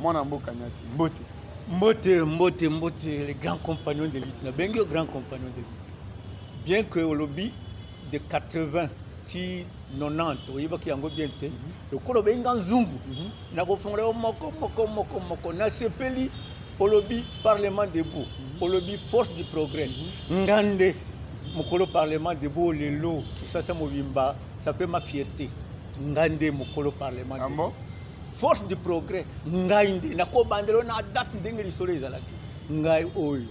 Mwana mboka Nyati, mbote. Mbote, mbote, mbote, les grands compagnons de lutte. Nabengi yo grand compagnon de lutte. Bien que olobi de 80 ti 90 oyebaki yango bien te. Lokola obengi nga nzungu, nakofongola yo moko moko moko moko. Nasepeli olobi parlement debout, olobi force du progrès. Nga nde mokolo parlement debout lelo Kinshasa mobimba, ça fait ma fierté. Nga nde mokolo parlement Ah debout. bon? Force du progrès, ngai nde nakobandela yo na date ndenge lisolo ezalaki. Ngai oyo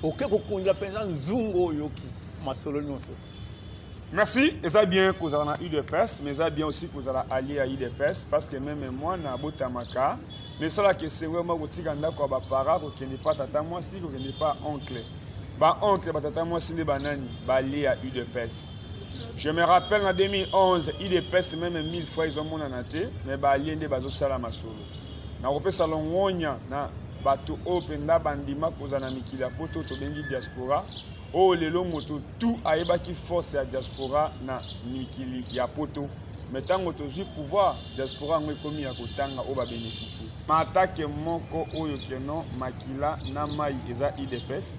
oke kokunza mpenza nzungu oyoki masolo nyonso. Merci, eza bien kozala na UDPS, mais eza bien aussi kozala allié ya UDPS parce que même mwana abotamaka, mais esalaka esengo moko kotika ndako ya bapara, kokende pa tata mwasi, kokende pa oncle. Ba oncle ba tata mwasi nde banani? Ba allié ya UDPS. Je me rappelle en 2011, UDPS même 1000 fois ezomonana te, mais ba allié nde bazosala masolo. Nakopesa longonya na bato oyo mpenza bandima kozala na mikili ya poto tobengi diaspora, oyo lelo moto tout ayebaki force ya diaspora na mikili ya poto. Mais ntango tozwi pouvoir, diaspora yango ekomi ya kotanga oyo babénéficie. Matake moko oyo keno makila na mai eza UDPS,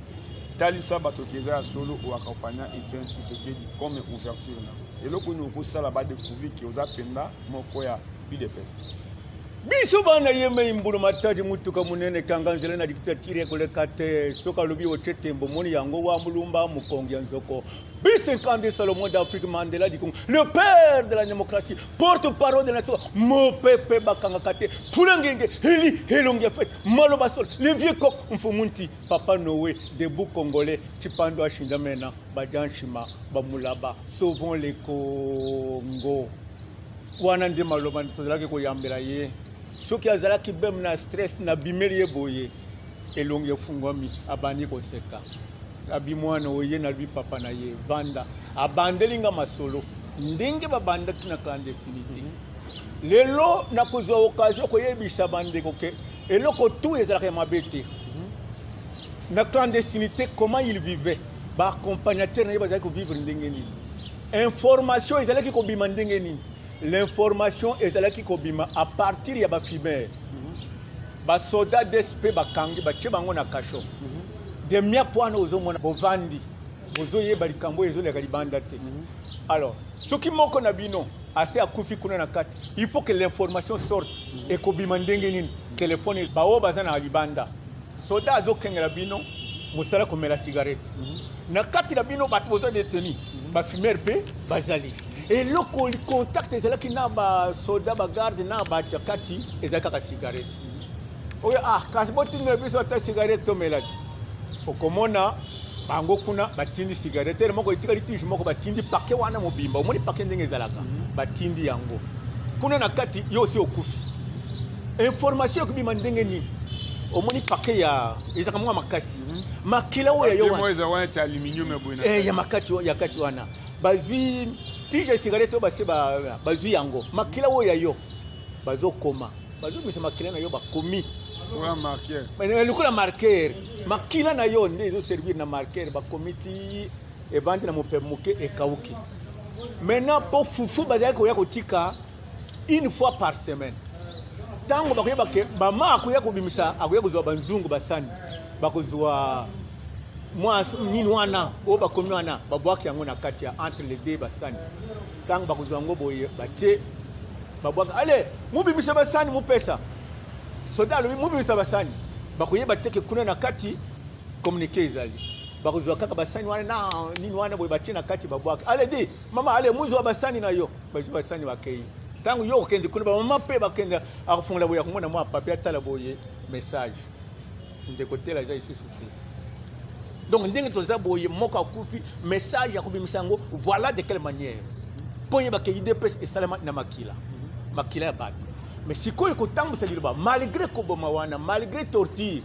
talisa bato ke eza ya solo oaccompagna Etienne Tshisekedi comme ouverture na eloko nini okosala badécouvrir ke oza mpenza moko ya UDPS. Biso bana yemei mbulu matadi mutuka munene kanga nzela na dictature ekoleka te. Soki alobi otie tembo moni yango wa mulumba mokongi ya nzoko. B52 Salomon d'Afrique, Mandela du Congo, le père de la démocratie, porte-parole de la nation, mopepe bakangaka te, Fulangenge, Eli, Elongi ya fête, Maloba Sol, le vieux coq, Mfumunti, Papa Noé, debout congolais, Chipando Ashindamena, Badianshima, Bamulaba, sauvons le Congo. Wana nde maloba tozalaki koyambela ye. Soki azalaki bem na stress, na bimeli ye boye, elongi efungwami, abandi koseka. Abi mwana oye na lui papa na ye vanda, abandeli nga masolo ndenge babandaki na clandestinité. Lelo nakozwa occasion koyebisa bandeko ke eloko tu ezalaka ya mabe te. Na clandestinité, comment il vivait, ba accompagnateur na ye bazalaki kovivre ndenge nini, information ezalaki kobima ndenge nini. L'information ezalaki kobima à partir ya bafumeur. Basoda dsp bakangi, batie bango na cachot de miapo wana. Ozomona bovandi, bozoyeba likambo oyo ezoleka libanda te. Alors soki moko na bino ase akufi kuna na kati, il faut que l'information sorte. Ekobima ndenge nini? Telefone. Baoyo baza na libanda, soda azokengela bino, mosala komela cigarette na kati na bino. Bato boza détenu, bafumeur mpe bazali. Eloko contact ezalaki na basoda, bagarde na bato ya kati, ezali kaka cigarette oyo. Ah, kasi botindela biso ata cigarette tomela te. Okomona bango kuna batindi cigarette ere moko etikali, tige moko batindi, paquet wana mobimba. Omoni paquet ndenge ezalaka, batindi yango kuna na kati. Yo osi okufi, information ekobima ndenge nini? Omoni paquet ya ezalaka mwa makasi, makila oyo ya yo wana eza wana ti aluminium ya boye na ya makati ya kati wana. Bazwi tige ya cigarette oyo base bazwi yango, makila oyo ya yo, bazokoma, bazobimisa makila na yo, bakomi oyo marqueur. Lokola marqueur, makila na yo nde ezoservir na marqueur. Bakomi ti ebandi na mopepe moke, ekauki. Maintenant mpo fufu bazalaki koya kotika une fois par semaine. Ntango bakoyeba ke mama akoya kobimisa, akoya kozwa banzungu, basani bakozwa mwa nini wana oyo bakomi wana, babwaki yango na kati ya entre les deux basani. Ntango bakozwa yango boye, batie, babwaka, ale mobimisa basani, mopesa soda. Alobi mobimisa basani, bakoyeba te ke kuna na kati communiqué ezali. Bakozwa kaka basani wana na nini wana boye, batie na kati, babwaka. Ale di mama, ale muzwa basani na yo. Bazwi basani, bakei. Ntango yo okende kuna, bamama mpe bakende, akofungola boye, akomona mwa papier, atala boye, message: ndeko tela eza lisusu te. Donc ndenge toza boye, moko akufi, message ya kobimisa yango, voilà de quelle manière mpo oyeba ke UDPS esalema na makila, makila ya bato. Mais sikoyo kotambwisa liloba, malgré koboma wana, malgré torture,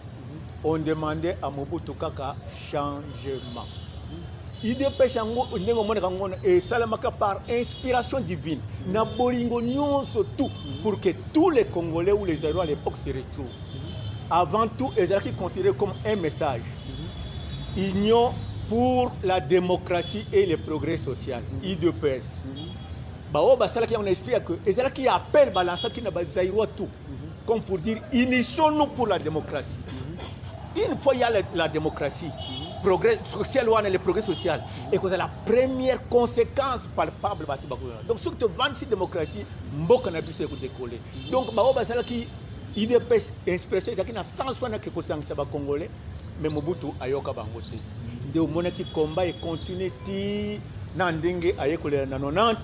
on demandait à Mobutu kaka changement. UDPS yango ndenge omonaka yango wana, esalamaka par inspiration divine, na bolingo nyonso, tout pour que tous les Congolais ou les Zaïrois à l'époque se retrouvent. Avant tout ezalaki considéré comme un message: Union pour la démocratie et le progrès social, UDPS. Baoyo basalaki yango na esprit ya que ezalaki ya appel balansaki na bazaïrois tout, comme pour dire: unissons-nous pour la démocratie. Une fois il y a la démocratie, progrès social wana, le progrès social ekozala la première conséquence palpable. Bato bakoyona. Donc soki tovandisi démocratie, mboka na biso ekodécoller. Donc baoyo basalaki UDPS, inspiration ezalaki na sens wana ke kosangisa bacongolais. Mais Mobutu ayoka bango te. Nde omonaki combat econtinue ti na ndenge aye kolela na 90.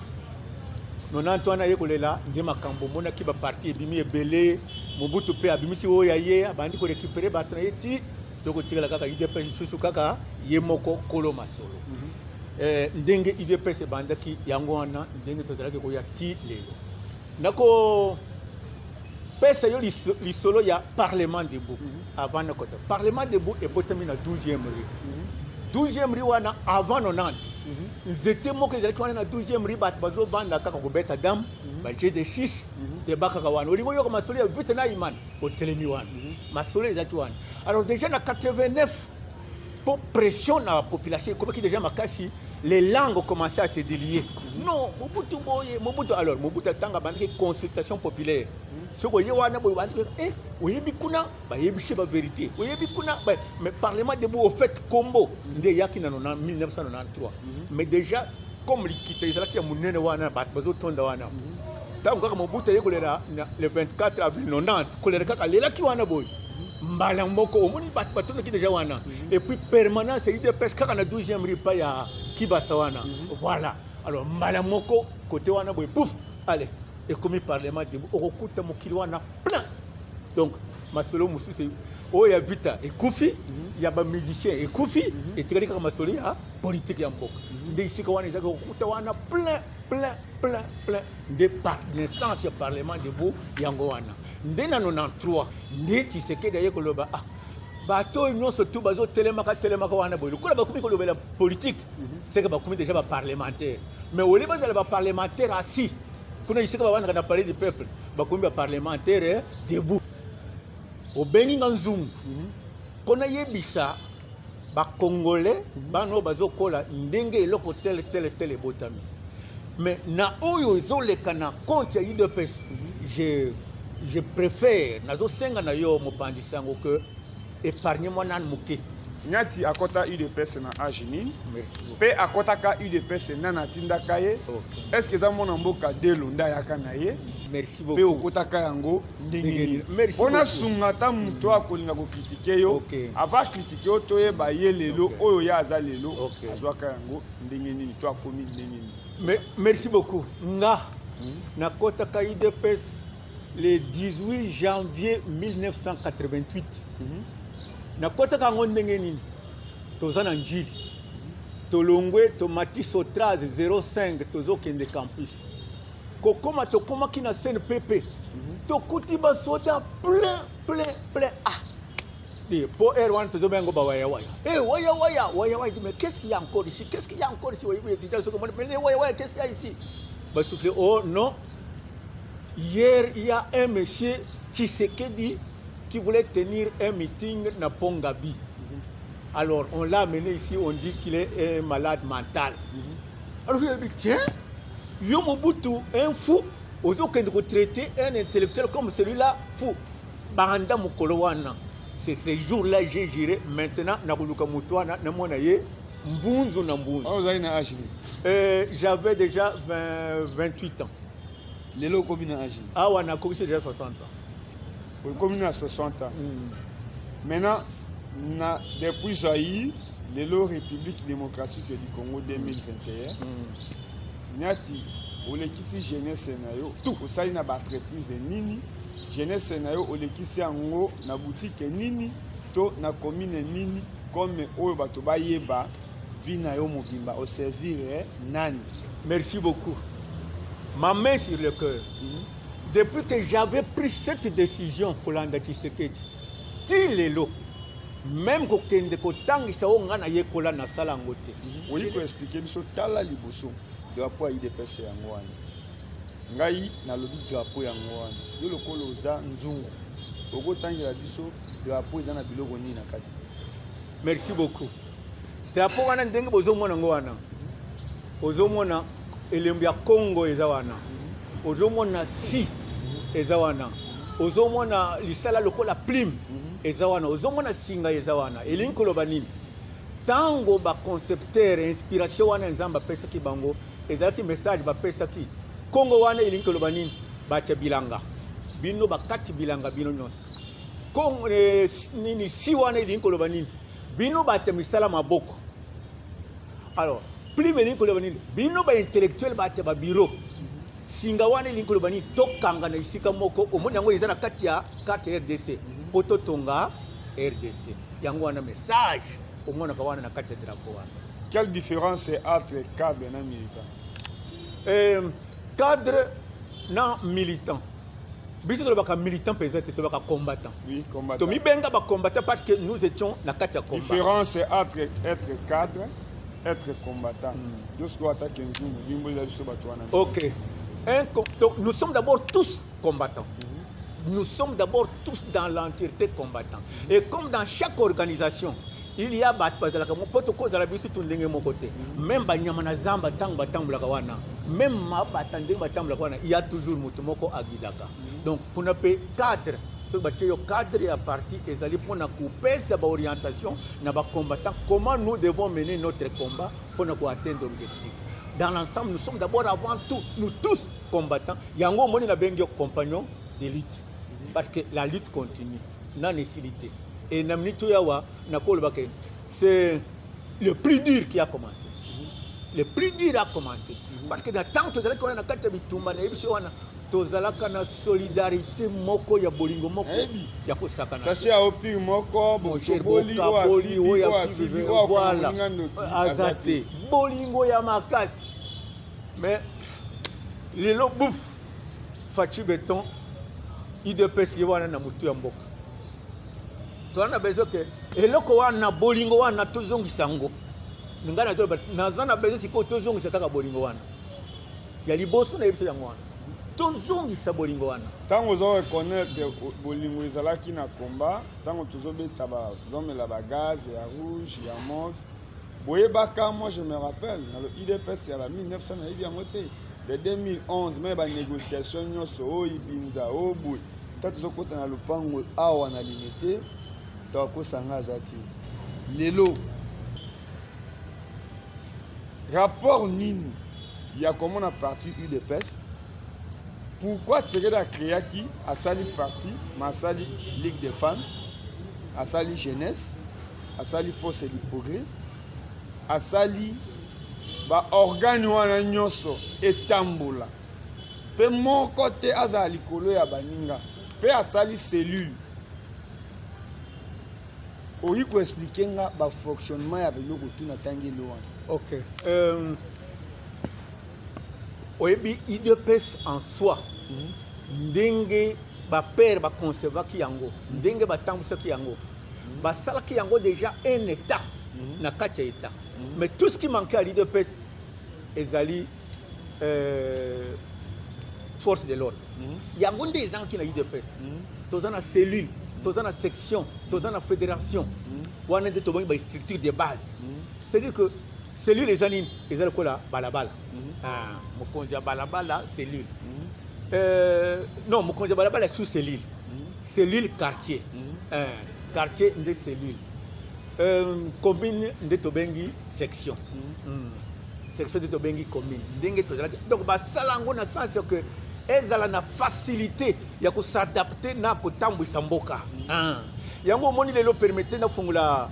90 wana aye kolela nde makambo omonaki baparti ebimi ebele. Mobutu mpe abimisi oyo ya ye, abandi korécupérer bato na ye ti tokotikala kaka UDPS lisusu kaka ye moko kolo masolo. Ndenge UDPS ebandaki yango wana, ndenge tozalaki koya ti lelo. Nakopesa yo lisolo ya Parlement debout. Avant nakota Parlement debout, ebotami na 12e rue. 12e rue wana, avant 90, nzete moko ezalaki wana na 12e rue. Bato bazovanda kaka kobeta dame, bajeu de 6, débat kaka wana. Olingi oyoka masolo ya vite na imana, otelemi wana, masolo ezalaki wana. Alors déjà na 89, po pression na population ekomaki déjà makasi, les langues commençaient à se délier: non, Mobutu boye, Mobutu. Alors Mobutu atanga abandaki consultation populaire. Soki oye wana boye, bandaki eh, oyebi kuna bayebisi bavérité, oyebi kuna. Mais Parlement debout, au fait, kombo nde eyaki na 1993. Mais déjà comme likita ezalaki ya monene wana, bato bazotonda wana. Ntango kaka Mobutu aye kolela le 24 avril 90, kolela kaka alelaki wana boye, mbala moko omoni bato batondaki déjà wana. Et puis permanence ya UDPS kaka na 12e rue pa ya Kibasa wana. Voilà, alors mbala moko côté wana boye, pouf, allez, ekomi Parlement debout. Okokuta mokili wana plein. Donc masolo mosusu oyo ya vita ekufi, ya bamusicien ekufi, etikali kaka masolo ya politike ya mboka. Nde esika wana ezalaki kokuta wana plein, plein, plein, plein. Nde par naissance ya Parlement debout yango wana. Nde na 93 nde Tshisekedi aye koloba: ah, bato oyo nyonso tu bazotelemaka telemaka wana boye, lokola bakomi kolobela politique, seke bakomi déjà baparlementaire. Mais olie bazala baparlementaire assis kuna esika bavandaka na Palais du peuple, bakomi baparlementaire debout. Obengi nga nzungu mpo nayebisa bacongolais, bana oyo bazokola, ndenge eloko tele tele tele ebotami. Mais na oyo ezoleka na compte ya UDPS, je préfère, nazosenga na yo mopanzi sango ke épargne mwa nanu moke. Nyati akɔta UDPS na age nini? Merci beaucoup. Mpe akɔtaka UDPS, nani atindaka ye? Ok. Est ce que eza mwana mboka Delo nde ayaka na ye? Merci Mpe beaucoup. okotaka yango ndenge Ndenge nini? nini? Merci Mpona beaucoup. sunga ata moto akolinga kocritiquer yo, avant critiquer yo, toyeba ye lelo oyo ye aza lelo, azwaka yango ndenge nini to akomi ndenge nini? C'est ça. Merci beaucoup. Nga nakɔtaka UDPS le 18 janvier 1988. Nakɔtaka yango ndenge nini? Toza na Njili, tolongwe, tomati Sotrace 05, tozokende campus. Kokóma, tokomaki na CNPP, tokuti basoda plein, plein, plein. Ah, te po air wana tozobenga yango bawayawaya. Eh, wayawaya, wayawaya, mais qu'est-ce qu'il y a encore ici? Qu'est-ce qu'il y a encore ici? Oyebi étudiant soki omoni, mais wayawaya, qu'est-ce qu'il y a ici? Basouffle: oh non, hier il y a un monsieur Tshisekedi qui voulait tenir un meeting na Pont-Gaby. Alors on l'a amené ici, on dit qu'il est un malade mental. Alors il a dit: tiens, yo Mobutu, un fou, ozokende kotraiter un intellectuel comme celui-là fou. Banda mokolo wana, c'est ce jour-là j'ai juré: maintenant nakoluka moto wana, namona ye mbunzu na mbunzu. Oyo ozali na age nini? J'avais déjà 20, 28 ans. Lelo okomi na age nini? Awa nakomisi déjà 60 ans. Okomi na 60 ans. Maintenant, na depuis Zaïre lelo, République démocratique du Congo, 2021, Nyati, olekisi jeunesse na yo tout, osali na baentreprise nini? Jeunesse na yo olekisi yango na boutique nini to na commune nini? Comme oyo bato bayeba vie na yo mobimba, oservir nani? Merci beaucoup. Ma main sur le cœur, depuis que j'avais pris cette décision kolanda Tshisekedi ti lelo, même kokende kotangisa oyo ngai nayekola, nasala yango te. Oyi koexpliquer biso. Tala liboso, drapeau ya UDPS yango wana. Ngai nalobi drapeau yango wana. Yo lokola oza nzungu, okotangela biso drapeau eza na biloko nini na kati? Merci beaucoup. Drapeau wana, ndenge bozomona yango wana, ozomona Elembo ya Congo eza wana. Ozomona si eza wana. Ozomona lisala lokola plume eza wana. Ozomona singa eza wana. Elingi koloba nini? Tango ba concepteur inspiration wana Nzambe apesaki bango ezalaki message bapesaki Congo wana elingi koloba nini? Batia bilanga bino bakati bilanga bino nyonso. Congo eh, nini si wana elingi koloba nini? Bino bato ya misala maboko. Alors plume elingi koloba nini? Bino ba intellectuel bato ya ba bureau. Singa wana elingi koloba nini? Tokanga na esika moko, omoni yango eza na kati ya carte RDC mpo totonga RDC. Yango wana message omonaka wana na kati ya drapeau wana. Quelle différence entre cadre na militant? Cadre na militant. Biso tolobaka militant mpenza te, tolobaka combattant. Oui, combattant. Tomibenga ba combattant parce que nous étions na kati ya combat. Différence entre être cadre, être combattant. Jusqu'au attaque nzungu, limbo eza biso bato wana. Ok. Donc, nous sommes d'abord tous combattants. Nous sommes d'abord tous dans l'entièreté combattants. Et comme dans chaque organisation, il y a bato bazalaka po tokozala biso tu ndenge moko te. Même banyama na zamba ntango batambolaka wana, même mabata ndenge batambolaka wana, il y a toujours moto moko aguidaka. Donc kuna mpe cadre, soki batie yo cadre ya parti ezali mpona kopesa baorientation na bacombattant comment nous devons mener notre combat mpona koatteindre objectif. Dans l'ensemble, nous sommes d'abord avant tout, nous tous combattants. Yango omoni nabengi yo compagnon de lutte parce que la lutte continue nani esili te. Et na minute oyo awa nakoloba ke c'est le plus dur qui a commencé. Le plus dur a commencé parce que na ntango tozalaki wana na kati ya bitumba, nayebi so wana tozalaka na solidarité moko ya bolingo moko ya kosakana. Sachet ya opire moko, botoboli oyo afibi, oyo voilà, aza te, bolingo ya makasi. Mais lelo bouf, Fatshi Béton, UDPS ye wana na motu ya mboka. Toza na besoin ke eloko wana, bolingo wana, tozongisa yango. Ngai nazoloba, naza na besoin sikoyo tozongisa kaka bolingo wana ya liboso. Nayebi yango wana, tozongisa bolingo wana. Ntango oza reconnaître bolingo ezalaki na combat, ntango tozobeta, tozomela bagaz ya rouge, ya mauve, boyebaka. Moi, je me rappelle na le UDPS ya ba 1900, nayebi yango te, de 2011 me banégociation nyonso oyo ibinza oyo boye, ta tozokota na lopango awa na Limete, tokosanga aza te. Lelo rapport nini ya komona parti UDPS? Pourquoi Tshisekedi acréaki, asali parti, ma asali Ligue des femmes, asali jeunesse, asali Force du progrès, asali baorgane wana nyonso etambola mpe moko te azala likolo ya baninga, mpe asali cellule? Oyi koexpliquer nga bafonctionnement ya biloko tuna ntangi elo wana? Ok, oyebi UDPS en soi, ndenge bapère baconservaki yango, ndenge batambwisaki yango, basalaki yango déjà un état na kati ya état. Mais tout ce qui manquait à l'UDPS ezali force de l'ordre. Yango nde ezangaki na UDPS. Toza na cellule, toza na section, toza na fédération. Wana nde tobangi bastructure de base. C'est-à-dire que cellule eza nini? Eza lokola balabala. Ah, mokonzi ya balabala cellule, non, mokonzi ya balabala sous cellule, cellule quartier, quartier nde cellule, commune nde tobengi section. Section nde tobengi commune. Ndenge tozalaki, donc basala yango na sens que ezala na facilité ya kos'adapter na kotambwisa mboka. Ah. Yango omoni lelo, permete nafungola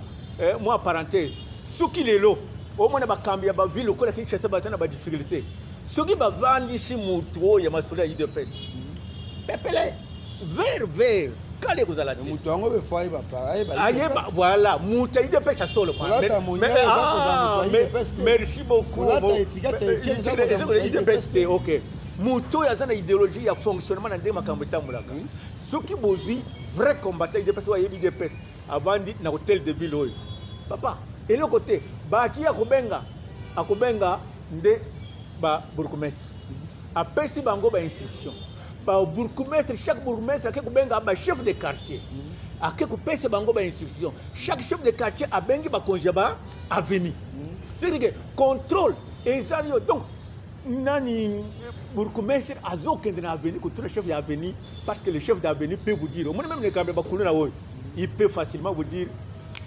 mwa parenthèse, soki lelo omona bakambi ya baville lokola Kinshasa baza na badifficulté, soki bavandisi motu oyo ya masolo ya UDPS, pepele vert vert kala ekozala te. Moto yango mpe fo ayeba ayeba. Ayeba, voilà, moto ya UDPS ya solo. Kolata moniere eza kozala moto ya UDPS te. Merci beaucoup. Kolata Bon, étiquette ya Etienne eza kozala moto ya UDPS te. Ok, moto oyo aza na idéologie ya fonctionnement na ndenge makambo etambolaka, soki bozwi vrai combattant UDPS oyo ayebi UDPS, avandi na hotel de ville oyo, papa, eloko te. Bati akobenga, akobenga nde babourgmestre, apesi bango bainstruction. Babourgmestre, chaque bourgmestre ake kobenga bachef de quartier, ake kopesa bango bainstruction. Chaque chef de quartier abengi bakonzi ya ba avenue. C'est-à-dire que contrôle ezali yo. Donc Nani bourgmestre azokende na avenue kotuna chef ya avenue, parce que le chef d'avenue peut vous dire, omoni même nekambe bakuluna oyo, il peut facilement vous dire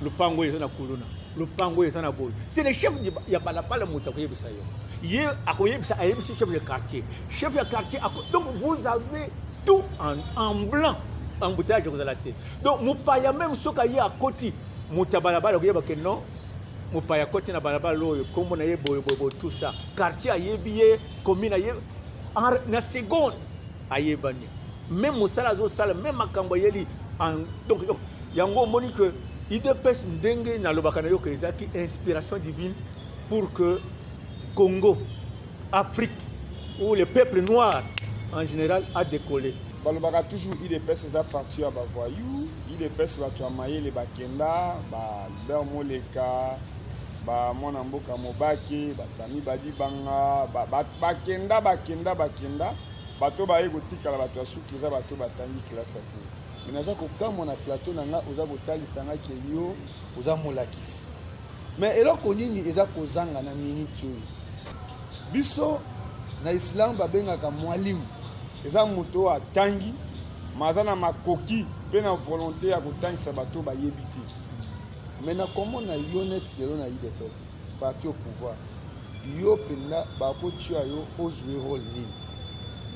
lopango oyo eza na kuluna, lopango oyo eza na boye. C'est le chef ya balabala moto akoyebisa yo, ye akoyebisa, ayebisi chef de quartier, chef ya quartier ako... Donc vous avez tout en blanc, embouteillage ekozala te. Donc mopaya même soki aye akoti, moto ya balabala akoyeba ke non, mopaya akoti na balabala oyo, nkombo na ye boye boye boye, tout ça, quartier ayebi ye, commune ayebi, na seconde ayebani, même mosala azosala, même makambo ayeli. Donc yango omoni que UDPS, ndenge nalobaka na yo ke ezalaki inspiration divine pour que Congo, Afrique ou le peuple noir en général a décollé. Balobaka toujours UDPS eza parti ya bavoyou, UDPS bato ya mayele bakenda, ba Albert Moleka, bamwana mboka Mobake, basami Badibanga, bakenda, bakenda, bakenda. Bato baye kotikala bato ya suki eza bato batangi classe te. Me naza kokamwa na plateau na nga, oza kotalisa nga ke yo oza molakisi, mais eloko nini eza kozanga na minute oyo? Biso na islam babengaka mwalimu. Eza moto oyo atangi ma aza na makoki mpe na volonté ya kotangisa bato bayebi te. Mais nakomona yo neti lelo na UDPS, parti au pouvoir, yo mpenza bakotia yo ojouer rôle nini?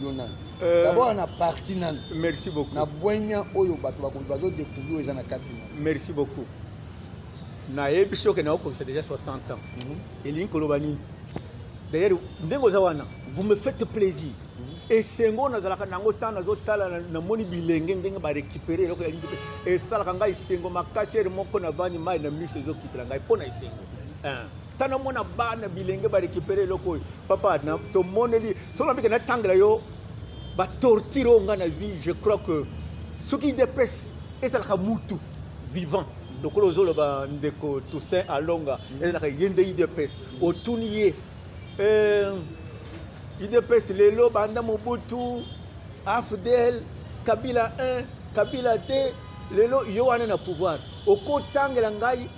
Yo nani d'abord na parti nani? Merci beaucoup. Na bwenya oyo bato bazodécouvrir oyo eza na kati na. Merci beaucoup. Nayebi soki nakokokisa déjà 60 ans. Elingi koloba nini? D'ailleurs, ndenge oza wana, vous me faites plaisir. Esengo nazalaka nango ntango nazotala, namoni bilenge ndenge barécupérer eloko ya lingi mpe esalaka ngai esengo makasi. Ere moko navandi, mai na miso ezokitela ngai mpo na esengo. Ntango namona bana bilenge barécupérer eloko oyo, papa, tomoneli soki nabike natangela yo batorture oyo ngai na vie. Je crois que soki UDPS ezalaka mutu vivant lokola ozoloba ndeko Toussaint Alonga, ezalaka ye nde UDPS. Otuni ye UDPS lelo, banda Mobutu, AFDL, Kabila 1, Kabila 2, lelo yo wana na pouvoir, okotangela ngai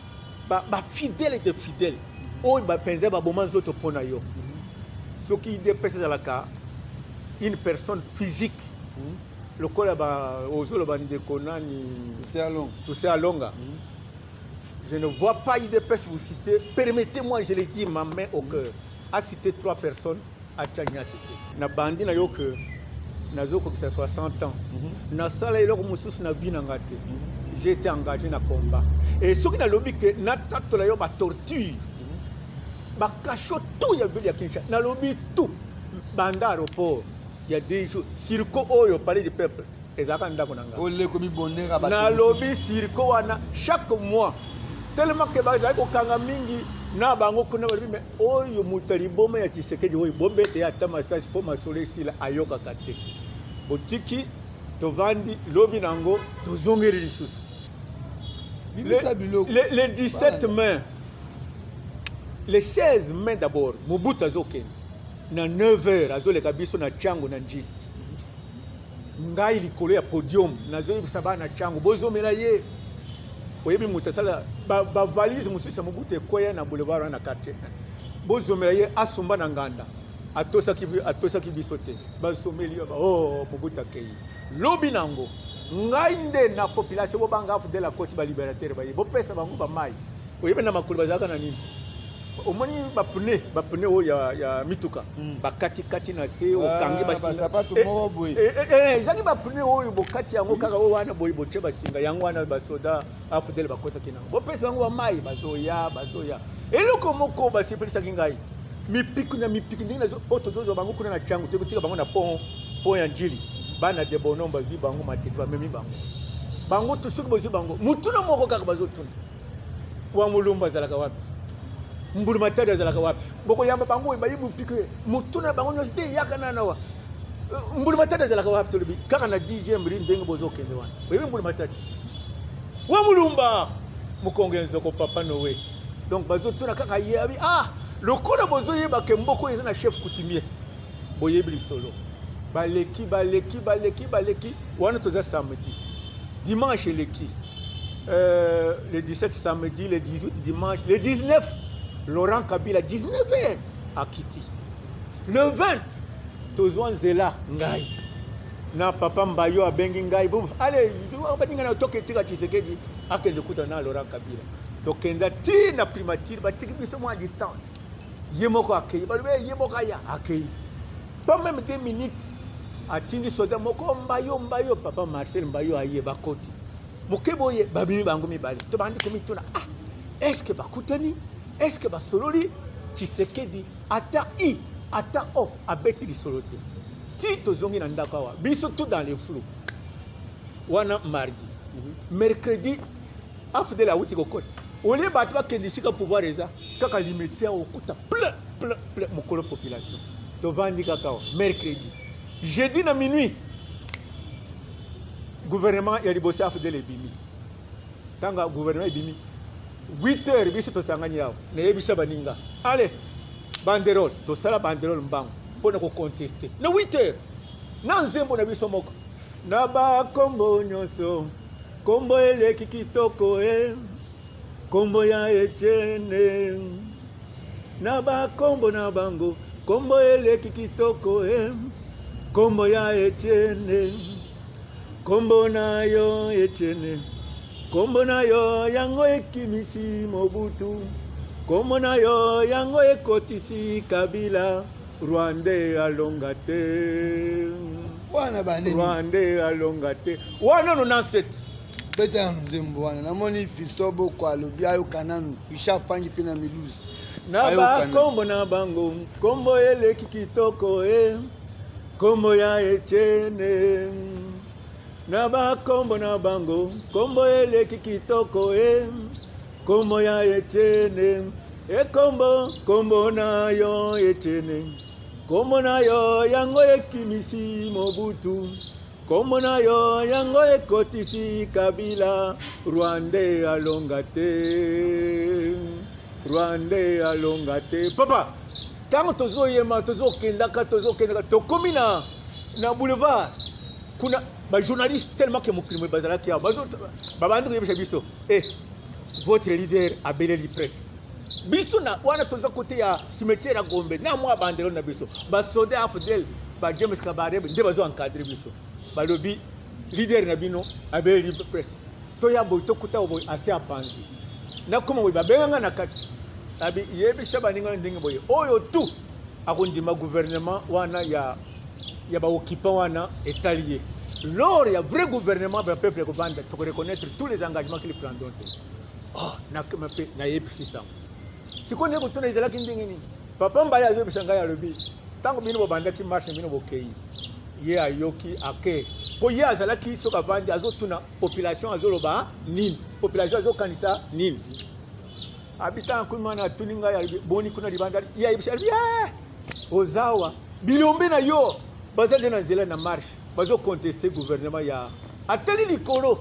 bafidèle de fidèle oyo bapenza baboma nzoto mpo na yo? Soki UDPS ezalaka une personne physique lokola ozoloba ndeko nani? Toussaint Alonga. Je ne vois pas UDPS vous citer, permettez-moi, je le dis ma main au cœur, à citer trois personnes atianya tete. Na bandi na yo ke nazokokisa 60 ans, nasala eloko mosusu na vie na nga te. J'ai été engagé na combat et soki nalobi ke natatola yo batorture, bacachot tout ya ville ya Kinshasa, nalobi tout banda aéroport ya 2 jours, circo oyo Palais du Peuple ezalaka ndako na nga. Oleko mibondera. Nalobi circo wana chaque mois, tellement ke bazali kokanga mingi na bango kuna, balobi me oyo moto ya liboma ya Tshisekedi oyo, bobete ye ata masasi mpo masolo esila. Ayokaka te. Botiki tovandi, lobi nango tozongeli lisusu. Bimisa biloko. Le 17 mai, le 16 mai d'abord, Mobutu azokende na 9 heures, azoleka biso na Tshangu na Njili. Ngai likolo ya podium nazoyebisa bana Tshangu bozomela ye. Oyebi moto asala bavalise mosusu ya Mobutu ekweya na boulevard wana na quartier 1. Bozomela ye, asumba na nganda, atosaki biso te. Basomeli yo oh, Mobutu akei. Lobi nango ngai nde na population, bobanga AFDL akoti, balibérateur baye, bopesa bango bamai. Oyebi na makolo bazalaka na nini? Omoni bapneu, bapneu oyo ya mituka, bakatikati na se, okangi basinga. Ezalaki bapneu oyo bokati yango kaka oyo wana boye, botie basinga yango wana. Basoda AFDL bakotaki nango, bopesa bango bamai, bazoya, bazoya. Eloko moko basepelisaki ngai, mipiki na mipiki ndenge oyo tozozwa bango kuna na Tshangu, tokotika bango na pont ya Njili. Bana de bonom bazwi bango matete, bamemi bango. Bango soki bozwi bango, mutuna moko kaka bazotuna: wa Mulumba azalaka wapi? Mbulu Matadi azalaka wapi? Bokoyamba bango oyo bayi mopiki, mutuna bango nyonso te eyaka nana wa Mbulu Matadi azalaka wapi? Tolobi kaka na 10e rue, ndenge bozokende wana. Oyebi Mbulu Matadi, wa Mulumba, mokongo ya nzoko, papa Noé. Donc bazotuna kaka ye. Abi ah, lokola bozoyeba ke mboka oyo eza na chef coutumier, boyebi lisolo. Baleki, baleki, baleki, baleki wana. Toza samedi, dimanche eleki, le 17 samedi, le 18 dimanche, le 19 Laurent Kabila, 19 heures akiti. Le 20 tozwa nzela ngai na papa Mbayo abengi ngai bo ale baninga na toke tika Tshisekedi akende kuta na Laurent Kabila tokenda ti na primature batiki biso mwa distance ye moko akei balobi eh, ye moko aya akei pas même 2 minutes atindi soda moko Mbayo Mbayo papa Marcel Mbayo aye bakoti moke boye babimi bango mibale tobandi komituna ah est ce que bakutani, est ce que basololi? Tshisekedi ata i ata o abeti lisolo te ti tozongi na ndako awa biso tout dans le flou wana mardi. Mercredi AFDL awuti kokota olie bato bakende esika pouvoir eza kaka limete awa okuta plein plein plein mokolo population tovandi kaka awa mercredi. Jeudi na minuit gouvernement ya liboso ya AFDL ebimi. Ntango gouvernement ebimi 8 heures biso tosangani awa nayebisa baninga ale banderole tosala banderole mbango mpona kocontester na 8 heures na nzembo na biso moko na bakombo nyonso kombo eleki kitoko e kombo ya Etienne na bakombo na bango kombo eleki kitoko e kombo ya Etienne kombo na yo Etienne kombo na yo yango ekimisi Mobutu kombo na yo yango ekotisi Kabila Rwandais alonga te. Wana banini? Rwandais alonga te wana 97. Beta ya nzembo wana namoni Fiston Boko alobi ayoka nanu Richard Pangi mpe na Milouse. Na bakombo na bango kombo eleki kitoko e kombo ya Etienne na bakombo na bango kombo eleki kitoko e kombo ya Etienne e kombo kombo na yo Etienne kombo na yo yango ekimisi Mobutu kombo na yo yango ekotisi Kabila Rwandais alonga te Rwandais alonga te. Papa ntango tozoyema tozokendaka tozokendaka tokomi na boulevard kuna bajournaliste tellement ke mokili bazalaki awa babandi koyebisa biso e votre leader abeleli presse biso na wana toza kote ya cimetière ya Gombe na mwa banderole na biso basoda ya AFDL ba James Kabarebe nde bazo encadrer biso balobi leader na bino abeleli presse toya boye tokuta boye ase apanzi nakoma boye babenganga na kati abi yebisa baninga ndenge boye oyo tu akondima gouvernement wana ya baoccupant wana etali ye lors ya vrai gouvernement bapeuple ekovanda tokoreconnaître tous les engagements qu'ils prendront te. Oh, nakoma mpe nayebisi sango sikoyo ndenge kotuna ezalaki ndenge nini papa Mbaye azoyebisa ngai alobi ntango bino bobandaki marche bino bokei ye ayoki ake mpo ye azalaki soki avandi azotuna population azoloba nini population azokanisa nini abitanga kuna wana atuni ngai alobi boni kuna libanda ye ayebisi alobi ozawa bilombe na yo baza nde na nzela na marche bazocontester gouvernement ya atali likolo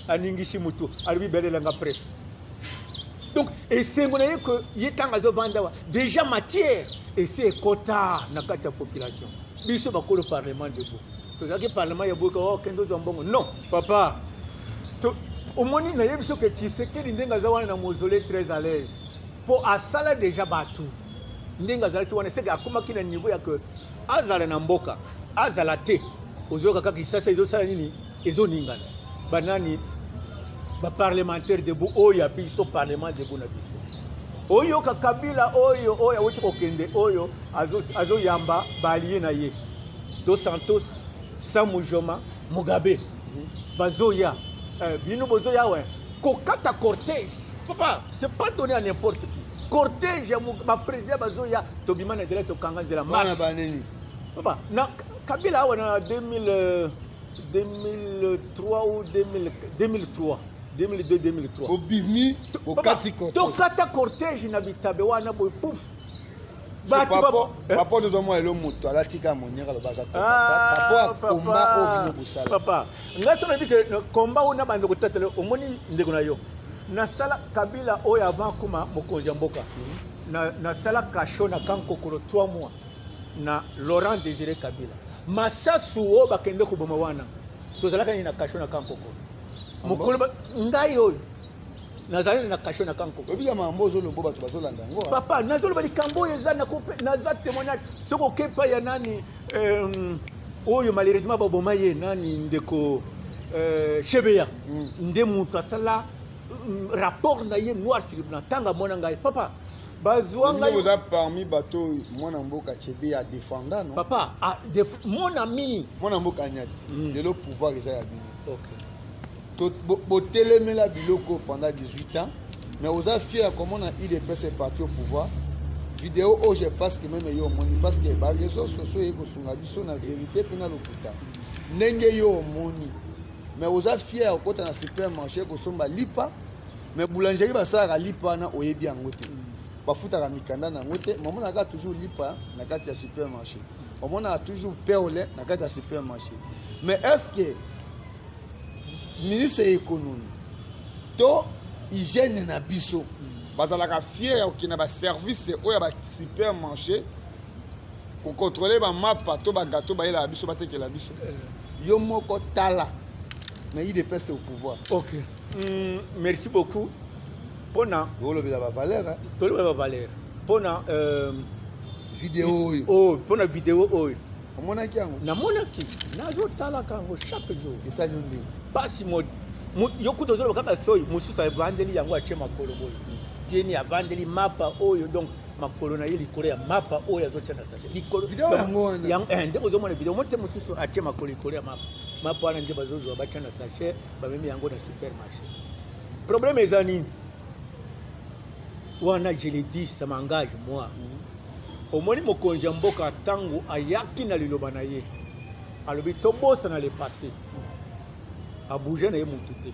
aningisi motu alobi belelanga presse. Donc esengo na ye ke ye ntango azovanda awa déjà matière esi ekota na kati ya population. Biso bakolo parlement debout tozalaki parlement ya boyka okende ozwa mbongo non papa omoni nayebi soki Tshisekedi ndenge aza wana na mausolée très à l'aise mpo asala déjà bato ndenge azalaki wana seke akomaki na niveau ya ke azala na mboka azala te ozoyoka kaka Kinshasa ezosala nini ezoningana banani baparlementaire debout oyo ya biso parlement debout na biso oyoka Kabila oyo oyo awuti kokende oyo azoyamba baallié na ye Dos Santos Sam Nujoma Mugabe bazoya bino bozoya we kokata cortège papa c'est pas donné à n'importe qui cortège ya baprésident bazoya tobima na nzela tokanga nzela marche banini papa na Kabila awa na 2000 2003 ou 2000, 2003 2002 2003. Obimi okati cortège. Tokata cortège na bitabe wana boye pouf. Papa tozwa elo moto alatika moniere aloba aza papa komba oyo bino bosala. Papa ngai soki nayebi ke komba oyo na bando kotatela omoni ndeko na yo nasala Kabila oyo avant akoma mokonzi ya mboka nasala cachot na Kankokolo 3 mois na Laurent Désiré Kabila masasu oyo bakende koboma wana tozalaka nini na cachot na Kankokolo mokolo ngai oyo. Nazali na cachot na Kankoko. Obika makambo ozoloba, bato bazolanda yango. Papa, nazoloba likambo oyo eza naza témoignage. Soki okepa ya nani, oyo malheureusement baboma ye, nani, ndeko Chebeya, nde moto asala rapport na ye noir sur blanc. Ntango amona ngai, papa, bazwa ngai. Oza parmi bato oyo mwana mboka Chebeya adefenda, no? Papa, ah, mon ami. Mwana mboka Nyati, lelo pouvoir eza ya bino. Botelemela biloko pendant 18 ans, mais oza fier ya komona UDPS est parti au pouvoir. Vidéo oyo, je pense que même yo omoni, parce que baréseaux sociaux eye kosunga biso na vérité mpe na lokuta ndenge yo omoni. Mais oza fier ya kokota na supermarché kosomba lipa, mais boulangerie basalaka lipa wana, oyebi yango te, bafutaka mikanda na yango te. Omonaka toujours lipa na kati ya supermarché, omonaka toujours pain au lait na kati ya supermarché. Mais est ce que ministre ya économie to hygiène na biso bazalaka fier ya kokende na baservice oyo ya basupermarché kocontrôler bamapa to bagato bayelaka biso, batekela biso? Yo moko tala na UDPS au pouvoir. Ok, merci beaucoup mpona olobela bavaleur. Tolobela bavaleur mpona video oyo. Oyo, mpona video oyo. Omonaki yango? Namonaki, nazotalaka yango chaque jour. Esali yo ndenge? Pasi yo kuta ozoloba kaka soyi mosusu avandeli yango, atie makolo boye tieni, avandeli mapa oyo, donc makolo na ye likolo ya mapa oyo azotia na sachet likolo. Video yango wana. Nde ozomona video mo te, mosusu atie makolo likolo ya mapa. Mapa wana nde bazozwa, batia na sachet, bamemi yango na supermarché. Problème eza nini wana? Je le dis, ça m'engage moi. Omoni, mokonzi ya mboka, ntango ayaki na liloba na ye, alobi tobosana le passé, abouge na ye motu te.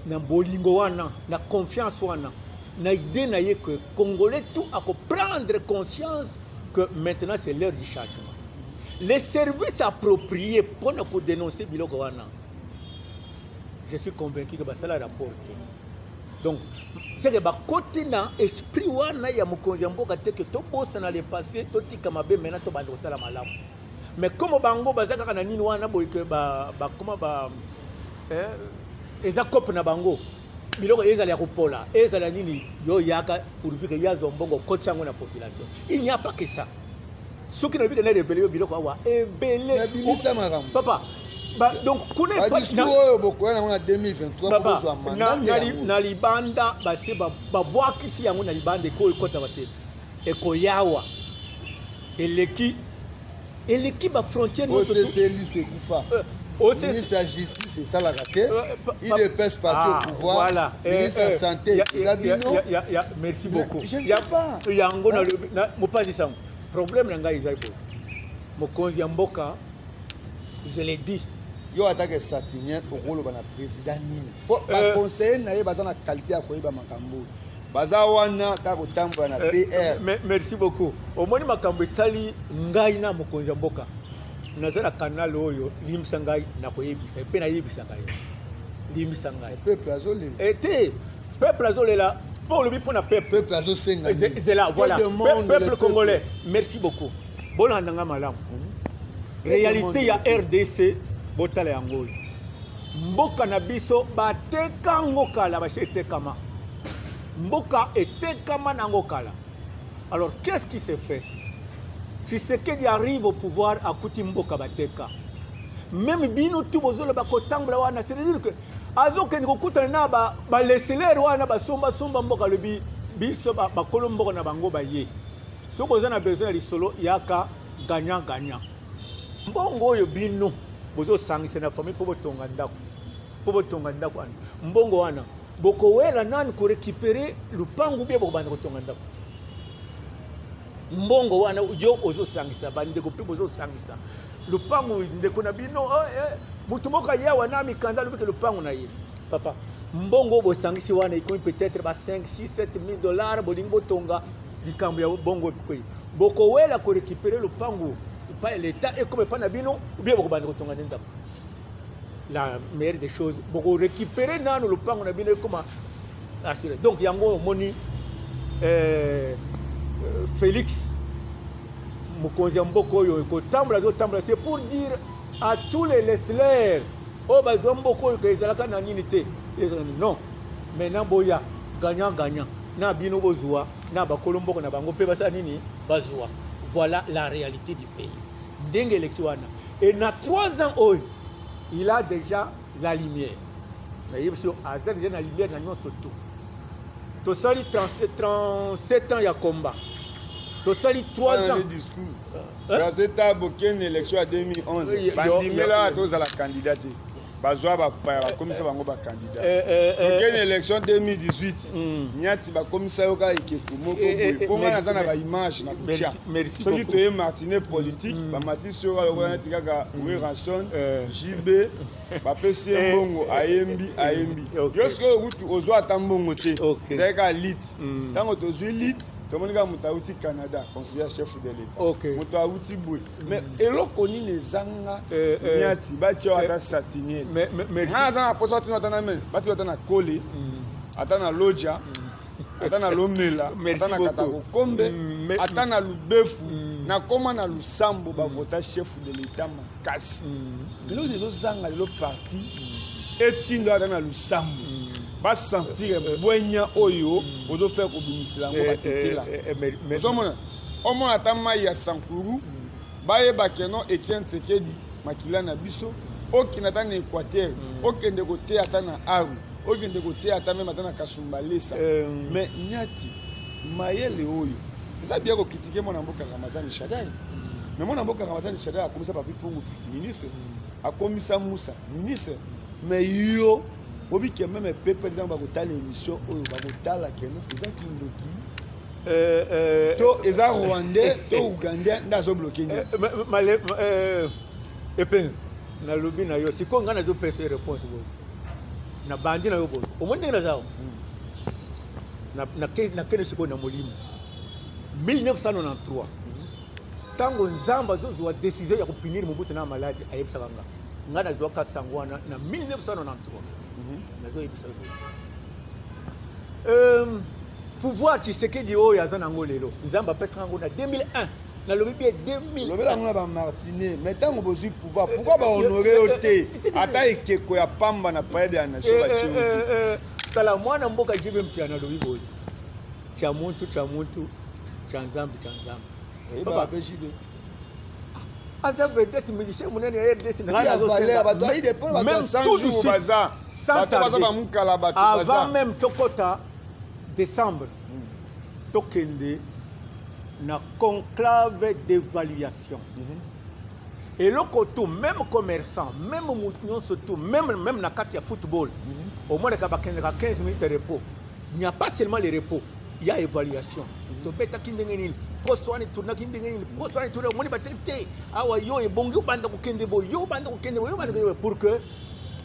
Na bolingo wana, na confiance wana, na idée na ye que Congolais tout akoprendre conscience que maintenant c'est l'heure du changement, les services appropriés mpona kodénoncer biloko wana, je suis convaincu que basala rapport te. Donc c'est que bakoti na esprit wana ya mokonzi ya mboka te, ke tobosana le passé, totika mabe, maintenant tobanda kosala malamu. Mais comme bango baza kaka na nini wana boye, ke bakoma ba eza cope na bango, biloko ezala ya kopola, ezala nini, yo yaka, pourvu ke yazwa mbongo, okotisa yango na population. Il n'y a pas que ça. Soki nalobi ke na révélé yo biloko awa ebele. Nabimisa makambo. Papa ba, donc kuna badiscours oyo bokoya nango na 2023. Papa, kozwa mandat nde yango. Na libanda base babwakisi yango na libanda, ekoyo ekɔtaka te, ekoyawa, eleki, eleki bafrontière nyonso. OCC liso ekufa. OCC Ministre ya justice esalaka te. UDPS parti Ah, au pouvoir. Voilà. Ministre ya santé eza bino. Merci beaucoup. Je ne sais pas. Yango nalobi mopanzi sango, problème na ngai ezali boye: mokonzi ya mboka, je l'ai dit. Yo atake satinien, okoloba na président nini? Mpo baconseiller na ye baza na qualité ya koyeba makambo oyo, baza wana kaka kotambola na PR. Merci beaucoup. Omoni, makambo etali ngai na mokonzi ya mboka, naza na canal oyo, limbisa ngai, nakoyebisa mpe nayebisaka yo, limbisa ngai. Peuple azolela. Te, peuple azolela mpo olobi mpo na peuple. Peuple azosenga. Zela, voilà. Peuple congolais, merci beaucoup, bolanda nga malamu. Réalité ya RDC, botala yango oyo. Mboka na biso batekango kala, basi etekama, mboka etekama nango kala. Alors qu'est-ce qui s'est fait? Tshisekedi arrive au pouvoir, akuti mboka bateka. Même bino tu bozoloba kotambola wana, c'est-à-dire que azokende kokutana na baleselere wana basombasomba mboka. Alobi biso bakolo mboka na bango baye, soki oza na besoin ya lisolo, yaka, gagnant gagnant. Mbongo oyo bino bozosangisa na famille mpo botonga ndako, mpo botonga ndako wana, mbongo wana bokowela nani korécupérer lupangu bie, bokobanda kotonga ndako. Mbongo wana yo ozosangisa, bandeko mpe bozosangisa lupangu, ndeko na bino, oh, motu moko ayawa na mikanda, alobiki lupangu na ye. Papa, mbongo oyo bosangisi wana ekomi peut-être ba 5 6 7 000 dollars, bolingi botonga likambo ya bongo ekoyi, bokowela korécupérer lupangu epai leta ekoma epai na bino, ubie bokobanda kotonga nde ndako. La meilleure des choses, bokorécupérer nano lopango na bino ekoma assuré. Donc yango omoni, Félix, mokonzi ya mboka oyo ekotambola, azotambola, c'est pour dire à tous les leslers oyo bazwa mboka oyo ke ezalaka na nini te, ezalaka nini. Non. Maintenant boya gagnant gagnant na bino bozua na bakolo mboka na bango pe basala nini bazua. Voilà la réalité du pays. Ndenge eleki wana. Et na 3 ans oyo il a déjà la lumière. Nayebi yo aza déjà na lumière na nyonso tout. Tosali 37 ans ya combat. Tosali 3 ans. Discours. 37 ans bokende élection ya 2011. Bandimela tozala candidat te. Bazwa bapaya bakomisa bango bacandidat. Tokende élection 2018. Nyati bakomisa yo kaka ekeko moko boye. Mpo ngai naza na baimage na kotia. Soki toye martine politique, bamatisi yo kaka lokola neti kaka Werrason, JB, bapesi ye mbongo ayembi ayembi. Yo sikoyo kutu ozwa ata mbongo te. Ezali kaka lit. Ntango tozwi lit, tomoni kaka moto awuti Canada, conseiller chef de l'État. Moto awuti boye. Mais eloko nini ezanga nyati batia ata satinier. Ngai naza na posa batina ata na mene, batina ata na kole, ata na loja, ata na lomela, ata na katakokombe, ata na lubefu, nakoma na lusambo bavota chef de l'État makasi. Lelo ezozanga lelo parti etindo ata na lusambo basentir bwenya oyo ozofaire kobimisela yango batetela. Ozomona omona ata mai ya Sankuru bayeba keno Etienne Tshisekedi makila na biso, okende ata na Équateur, okende koteya ata na Aru, okende koteya ata meme ata na Kasumbalesa. Mais nyati mayele oyo eza bien kokritike mwana mboka Ramazani Shadary. Mais mwana mboka Ramazani Shadary akomisa Papi Pungu ministre, akomisa Musa ministre. Mais yo obike meme pepe ntango bakotala émission oyo bakotala keno eza kindoki to eza rwandais to ougandais nde azobloke nyati. Epenge nalobi na yo sikoyo ngai nazopesa yo réponse boye na bandi na yo boye omoni ndenge naza nakende sikoyo na molimo 1993 ntango Nzambe azozwa décision ya kopunir Mobutu na maladi, ayebisaka nga, ngai nazwaka sango wana na 1993. Nazoyebisa yo boye, pouvoir Tshisekedi oyo aza nango lelo, Nzambe apesaka yango na 2001. Nalobi bien 2000. Lobela yango na bamartine. Mais ntango bozwi pouvoir, pourquoi bahonore yo te? Ata ekeko ya pamba na palais de la nation batie yo te. Tala, mwana mboka JB Mpiana alobi boye: tya muntu tya muntu, tya Nzambe tya Nzambe. Oyebaka mpe JB? Aza vedette, musicien monene ya RDC. Ya valeur, bato ayi de mpona bato ya 100 jours baza bato baza bamukala bato. Avant même tokota décembre, tokende na conclave d'évaluation. Eloko tout, même commerçant, même motu nyonso tout, même na kati ya football, omonaka bakendaka 15 minutes de repos. Il n'y a pas seulement le repos, il y a évaluation. Tobetaki ndenge nini, poste wana etournaki ndenge nini, poste wana etourne, omoni bateli te awa, yo ebongi obanda kokende boye, yo obanda kokende boye, yo obanda kokende boye, pour que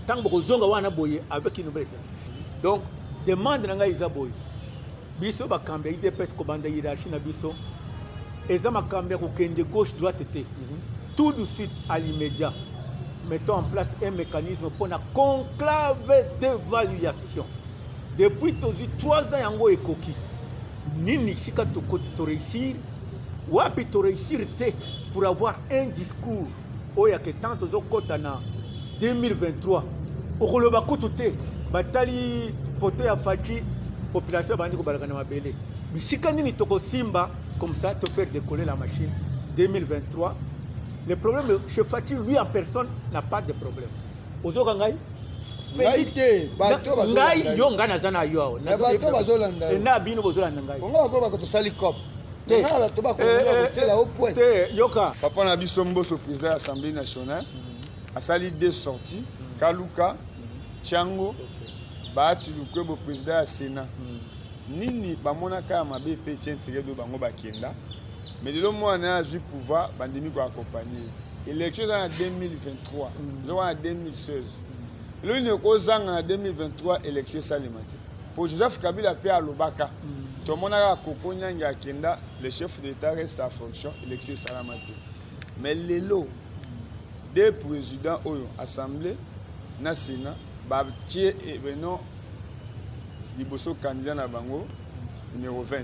ntango bokozonga wana boye avec une nouvelle. Donc demande na ngai eza boye: biso bakambi ya UDPS, kobanda hiérarchie na biso, eza makambo ya kokende gauche droite te. Tout de suite, à l'immédiat, mettons en place un mécanisme mpona conclave d'évaluation. Depuis tozwi 3 ans, yango ekoki nini, sika toréussir wapi, toréussir te, pour avoir un discours oyo yake tant tozokɔta na 2023, okoloba kutu te batali foto ya Fatshi, population abandi kobalaka na mabele. Bisika nini tokosimba comme ça to faire décoller la machine 2023? Le problème chez Fatshi, lui en personne n'a pas de problème. Ozoka ngai? Ngai te, bato. Ngai, yo, ngai naza na yo awa. Bato bazolanda. Na bino bozolanda ngai. Bongo bakoyebaka tosali cop te, bato bakokotiela o point. Te, yoka. Papa na biso Mboso, président ya Assemblée nationale, asali deux sorties, Kaluka Tiango, Bahati Lukwebo, président ya Sénat. Nini bamonaka ya mabe mpe Etienne Tshisekedi bango bakenda? Mais lelo mwana ye azwi pouvoir, bandimi koaccompagne ye. Élection eza na 2023, eza wana 2016. Eloko nini ekozanga na 2023 élection esalema te? Po Joseph Kabila mpe alobaka, tomonaka Koko Nyange akenda, le chef d'État reste en fonction, élection esalama te. Mais lelo deux présidents oyo, Assemblée na Sénat, batie beno liboso candidat na bango numéro 20.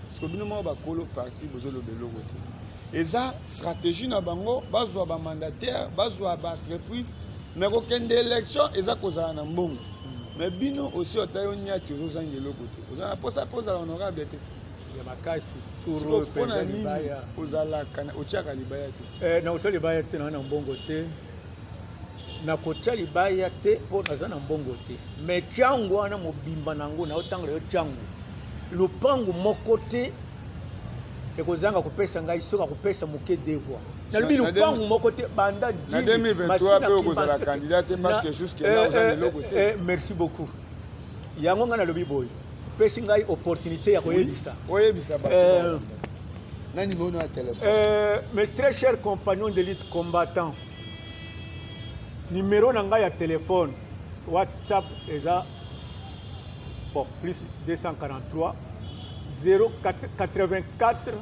Parce que bino moko bakolo parti bozoloba eloko te. Eza stratégie na bango, bazwa bamandataire, bazwa baentreprise. Mais kokende élection eza kozala na mbongo. Mais bino osi ata yo nyati ozozanga eloko te, oza na posa mpe ozala honorable te. Ya makasi. Sikoyo mpo na nini ozalaka otiaka libaya te? Eh, nakotia libaya te, naa na mbongo te. Nakotia libaya te mpo naza na mbongo te. Mais Tshangu wana mobimba na yango, naotangela yo Tshangu, lopango moko te ekozanga kopesa ngai, soki akopesa moke deux voix. Nalobi lopango moko te banda na 2023 mpe okozala candidat te parce que jusque là oza na eloko te. Merci beaucoup. Yango ngai nalobi boye, pesi ngai opportunité ya koyebisa. Oyebisa bato na numéro ya téléphone. Mes très chers compagnons de lutte combattants, numéro na ngai ya téléphone WhatsApp eza bon plus 243 084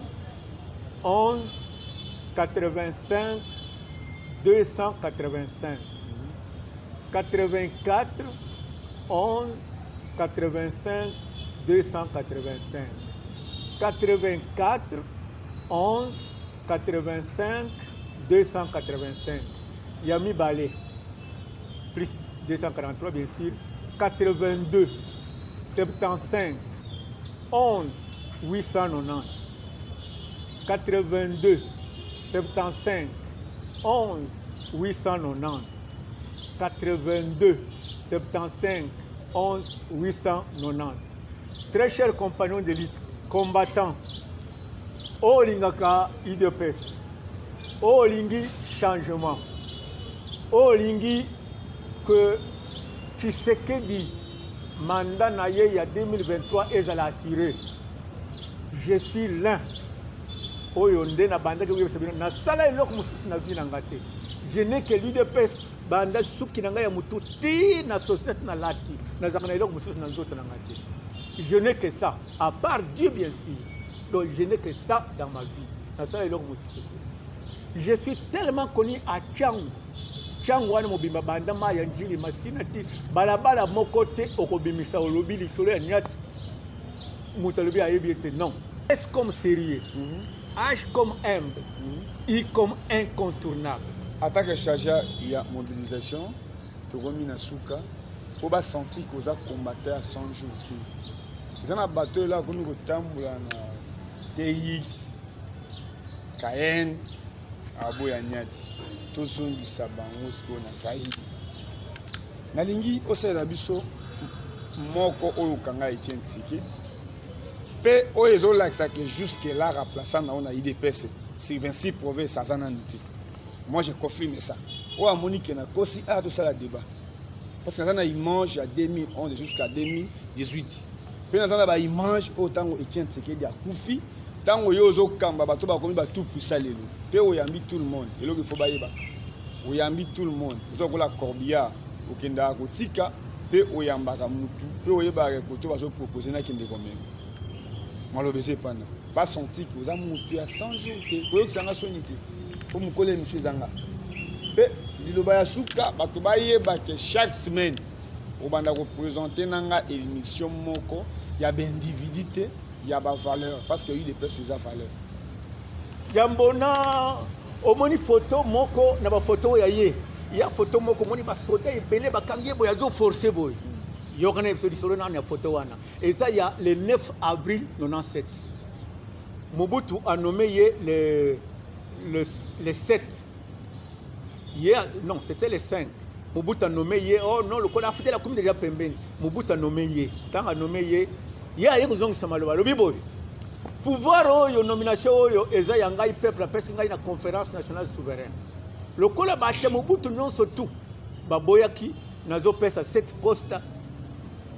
11 85 285, 84 11 85 285, 84 11 85 285. Ya mibale, plus 243 bien sûr, 82 75 11 890, 82 75 11 890, 82 75 11 890. Très chers compagnons de lutte combattants, oyo olingaka UDPS, oyo olingi changement, oyo olingi que Tshisekedi mandat na ye ya 2023 ezala assuré, je suis l'un oyo nde nabandaki koyebisa bino, nasala eloko mosusu na vie na nga te. Je n'ai que l'UDPS. Banda suki na ngai ya motu ti na société nalati, nazalaka na eloko mosusu na nzoto na ngai te. Je n'ai que ça, à part Dieu bien sûr. Donc je n'ai que ça dans ma vie, nasala eloko mosusu te. Je suis tellement connu à Tshangu. Tshangu wana mobimba, banda mai ya Njili, Masina ti balabala moko te okobimisa olobi lisolo ya Nyati, moto alobi ayebi ete non. S comme sérieux, H comme humble, I comme incontournable. Attaque chargé ya mobilisation, tokomi na suka mpo basentir koza combattant ya 100 jours te. Eza na bato oyo akomi kotambola na TX KN aboya Nyati, tozongisa bango sikoyo na Zaïre. Nalingi osalela biso moko oyo okanga Etienne Tshisekedi mpe oyo ezolakisa ke jusque là remplaçant na yo na UDPS sur 26 provinces aza nanu te. Moi, je confirme ça. Oyo amoni ke nakosi, aya tosala débat, parce que naza na image ya 2011 jusqu'à 2018, mpe naza na baimage oyo ntango Etienne Tshisekedi akufi, ntango yo ozokamba bato bakomi batout puissant lelo, mpe oyambi tout le monde. Eloko ifo bayebaka, oyambi tout le monde, oza kokola corbillard, okendaka kotika mpe oyambaka mutu mpe oyebaka koto bazopropose nakende komema maloba eza epanda. Basentir ke oza mutu ya 100 jours te, koyokisanga soni te mpo mokolo émission ezanga. Mpe liloba ya suka, bato bayeba ke chaque semaine obanda koprésente na nga émission moko ya baindividu te, ya bavaleur, parce que UDPS eza valeur. Yambo na omoni foto moko na bafoto oyo ya ye, ya foto moko omoni basoda ebele bakangi ye boye, azoforce boye. Yoka na biso lisolo nano ya foto wana. Eza ya le 9 avril 97. Mobutu a nommé ye le 7 ye, non, c'était le 5. Mobutu a nommé ye. Oh non, lokola afutela akomi déjà pembeni, Mobutu a nommé ye. Ntango a nommé ye, ye aye kozongisa maloba, alobi boye: pouvoir oyo, nomination oyo eza ya ngai, peuple apesi ngai na Conférence nationale souveraine. Lokola bato ya Mobutu nyonso tu baboyaki, nazopesa cette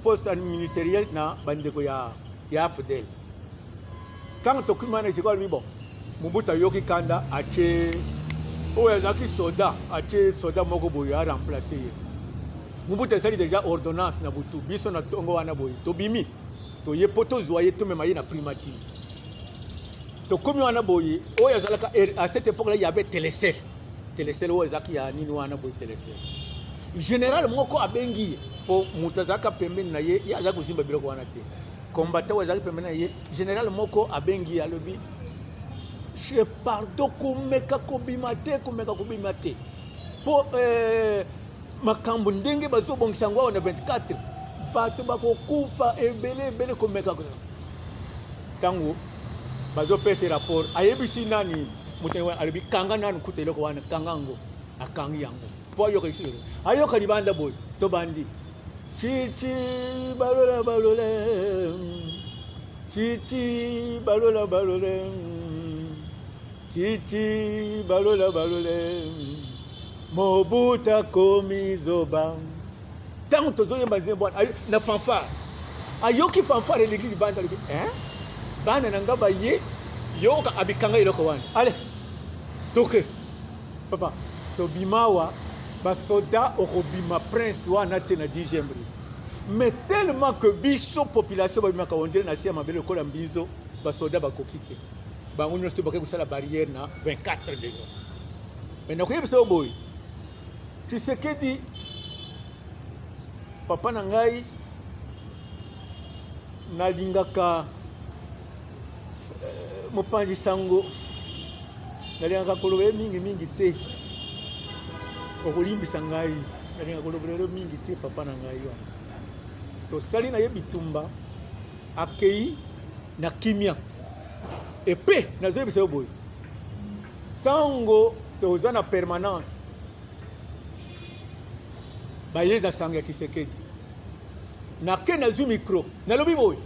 poste ministériel na bandeko ya AFDL. Ntango tokimi wana esika, alobi bon, Mobutu ayoki kanda, atie oyo azalaki soda, atie soda moko boye aremplace ye. Mobutu asali déjà ordonnance na butu. Biso na ntongo wana boye tobimi, toye mpo tozwa ye, tomema ye na primature. Tokomi wana boye, oyo azalaka à cette époque là, y avait Telecel. Telecel oyo ezalaki ya nini wana boye, Telecel. Général moko abengi ye mpo moto azalaka pembeni na ye, ye azalaki kosimba biloko wana te. Combattant oyo azalaki pembeni na ye, général moko abengi ye, alobi: chef, pardon, komeka kobima te, komeka kobima te, mpo makambo ndenge bazobongisa yango awa na 24. Bato bakokufa ebele ebele komeka ntango bazopesa rapport. Ayebisi nani moto alobi kanga nanu kuta eloko wana, kanga yango. Akangi yango mpo ayoka lisusu, ayoka libanda boye. Tobandi chichi balola balole, chichi balola balole, chichi balola balole, Mobutu akomi zoba. Ntango tozoyemba nzembo wana na fanfare, ayoki fanfare eleki libanda, alobi hein, bana na nga baye yoka. Abikanga eloko wana, ale toke papa, tobima awa, basoda okobima prince wana te na 10e rue. Mais tellement que biso population babimaka ondire na se ya mabele lokola mbinzo, basoda bakoki te. Bango nyonso te bakoki kosala barrière na 24 lelo. Mais nakoyebisa yo boye, Tshisekedi papa na ngai, nalingaka mopanzi sango, nalingaka koloba ye mingimingi te, okolimbisa ngai, nalingaka koloba lelo mingi te. Papa na ngai wana tosali na ye bitumba, akei na kimia. Epe nazoyebisa yo boye, ntango toza na permanence, baye na sango ya Tshisekedi, nake nazwi micro, nalobi boye: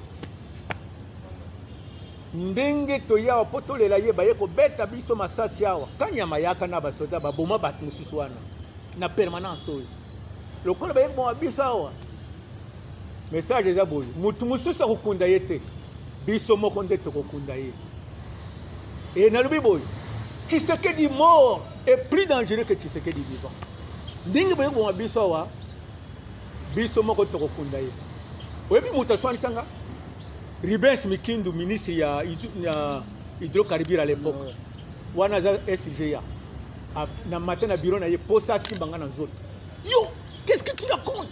ndenge toyawa mpo tolela ye, baye kobeta biso masasi awa, kanyama yaka na basoda baboma bato mosusu wana na permanence oyo. Lokola baye koboma biso awa, message eza boye: motu mosusu akokunda ye te, biso moko nde tokokunda ye. E nalobi boye, Tshisekedi mort est plus dangereux que Tshisekedi vivant. Ndenge boye koboma biso awa, biso moko tokokunda ye. Oyebi moto aswanisanga? Rubens Mikindu, ministre ya hydrocarbure à l'époque wana, aza SGA na matin na bureau na ye, posa asimba nga na nzoto: "Yo, qu'est-ce que tu racontes?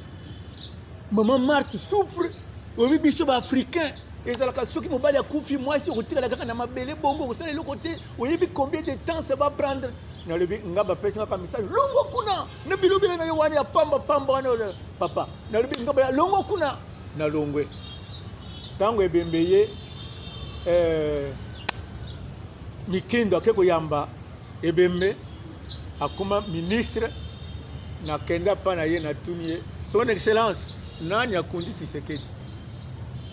Maman Marthe souffre. Oyebi biso baafricain ezalaka soki mobali akufi, mwasi okotikala kaka na mabele bongo, okosala eloko te. Oyebi combien de temps ça va prendre?" Nalobi nga bapesi ngaka message: "Longwa kuna na bilobela na yo wana ya pamba pamba wana, papa." Nalobi nga baya longwa kuna, nalongwe. Ntango ebembe ye Mikindo ake koyamba ebembe, akoma ministre, nakenda mpa na ye, natuni ye: "Son excellence, nani akundi Tshisekedi?"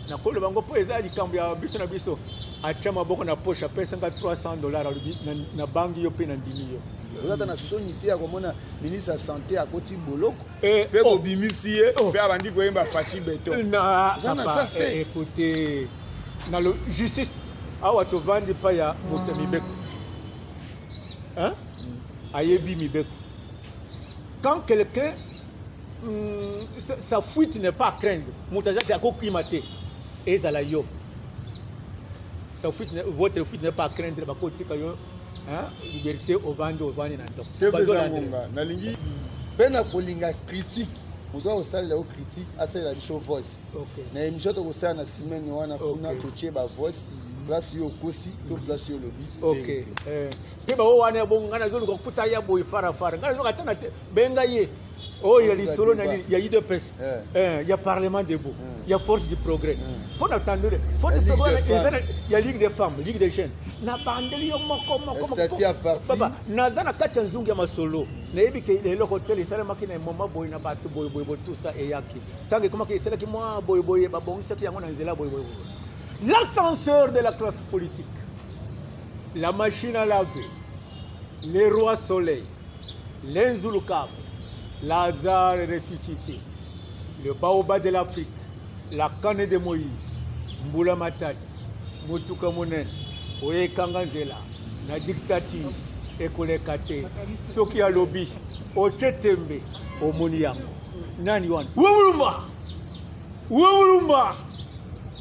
Nakoloba yango mpo eza likambo ya biso na biso. Atya maboko na poche, apesanga 300 $, alobi: "Nabangi yo mpe nandimi yo." Oza ata na soni te ya komona ministre ya santé akoti boloko mpe bobimisi ye mpe abandi koyemba Fatshi Béton? Écoute, na justice awa tovandi mpa ya moto ya mibeko, ayebi mibeko. Quand quelqu'un sa fuite n'est pas à craindre, moto aza te akokima te, ezala yo, sa fuite, votre fuite n'est pas à craindre, bakotika yo liberté, ovandi, ovandi na ndako. Nalingi mpe na kolinga critique, moto akosalela yo critique, asalela biso voice na émission tokosala na semaine wana. Kuna totie bavoice, place yo okosi to place yo olobi. Ok, mpe bao wana bongo, ngai nazoluka kuta ya boye farafara, ngai nazoka ata na te. Benga ye oyo ya lisolo na nini ya UDPS, ya parlement debout, ya force du progrès, mpo na tandole force du progrès eza ya ligue des femmes, ligue des jeunes. Na bandeli yo moko moko, papa, naza na kati ya nzungu ya masolo. Nayebi ke eloko te esalemaki na moma boye na bato boye boye boye, tout ça eyaki ntango ekomaki, esalaki mwa boye boye, babongisaki yango na nzela boye boye boye. L'ascenseur de la classe politique, la machine à laver, le roi soleil, l'Enzulukab, Lazare ressuscité, le baobab de l'Afrique, la canne de Moïse, Mbula Matadi, motuka monene oyo ekanga nzela na dictature ekoleka te. Soki alobi otie tembe, omoni yango nani wana? Wewulumba, wewulumba,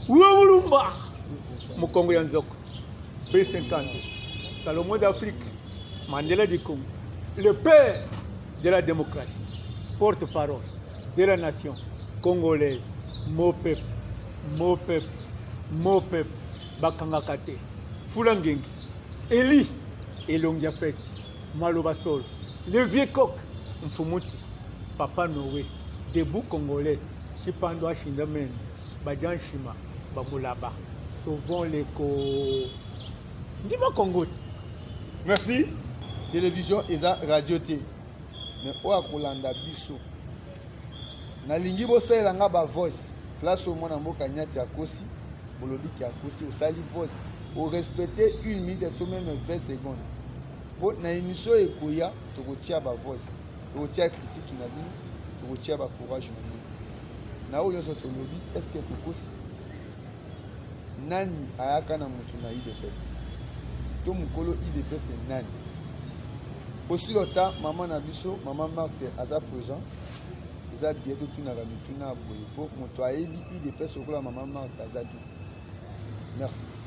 wewulumba, mokongo ya nzoko, B50, Salomon d'Afrique, Mandela du Congo, le père de la démocratie, porte-parole de la nation congolaise. Mon peuple, mon peuple, mon peuple, bakangaka te. Fula ngengi, Eli, elongi ya feti, maloba solo, le vieux coq, Mfumuti, Papa Noé, debout congolais. Tshipando ashindamene badia nshima bamulaba sauvons le ko ndima Congo ti. Merci. Television eza radio te mais oyo akolanda biso nalingi bosalela nga ba voice place oyo mwana mboka nyati akosi bolobi ke akosi osali voice orespecte une minute to meme 20 secondes mpo na émission ekoya tokotia ba voice tokotia critique na bino tokotia ba courage na bino na oyo nyonso tolobi est ce que tokosi nani ayaka na moto na udps to mokolo udps nani osilota mama na biso mama Marthe aza présent eza bien totunaka mituna ya boye mpo moto ayebi udps lokola mama Marthe aza te. Merci.